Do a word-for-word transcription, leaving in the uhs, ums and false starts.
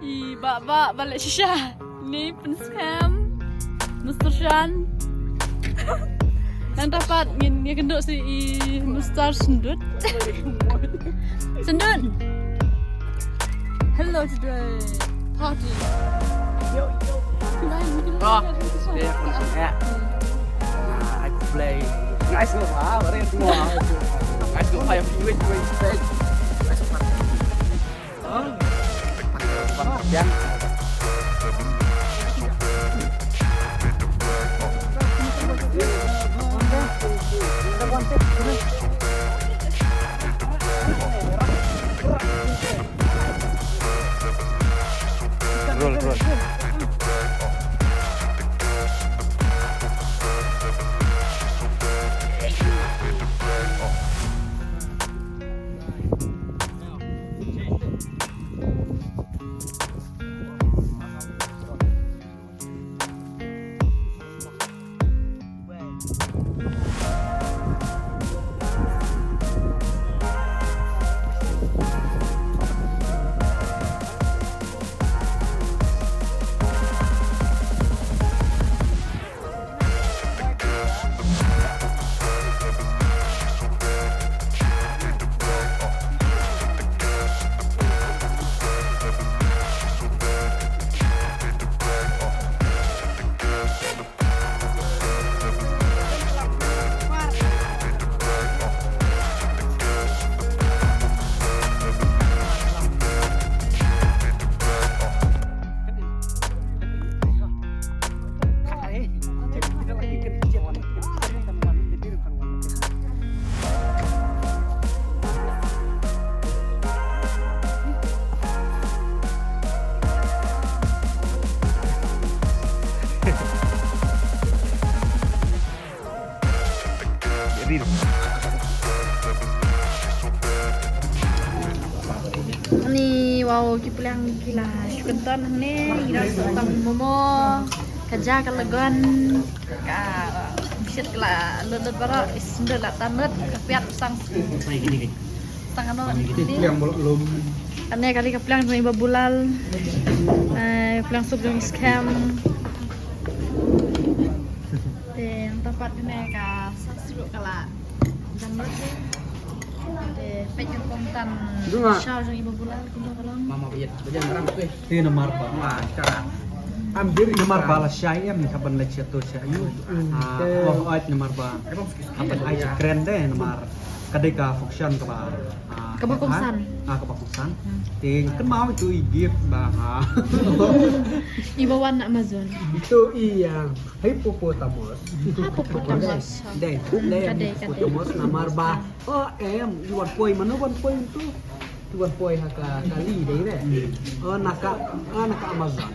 I ba ba ba leh shisha. Ni pynskhem. Mister Shan. Nangta pat ngin ïakynduh sa i Mister Sendut. Sendut. Hello today. Party. Yo yo. I play. Nice. Nice. Roll, roll. Ani, wow, ki pliang ki la shu kynton hangne, ngi dang shu tang momo, ka ja ka lagon, ka shit ka la lut lut baroh, is lut la tan lut, ka piat sang. Sang ano, pliang bol lum. Hangne kali ka pliang jong i Babulal. Eh, pliang sup jong i Skhem. Te nangta pat kane ka sasruh ka la jam lut. Te peit ka kong tan shaw jong i Babulal kumba ka long. Mama biet bajan rang tu. Te namar ba. Wah, cara. Am diri namar ba la shai em ka ban leit sha to sha yu. Ah, oh, oi namar ba. Ka ban ai kren de namar. Ka dei ka function kaba, ah, kaba kongsan. Ah, kaba kongsan. Hmm. Te nga kynmaw itu i gift ba, ah. Iba wan na Amazon. Itu i, ah, hippopotamus. Hippopotamus. Dei, dei, ka dei, ka dei. Hippopotamus namar ba. Oh, em, i wan poi, mano wan poi itu? I wan poi ha ka kali dei de. Hmm. Oh, na ka, ah, na ka Amazon.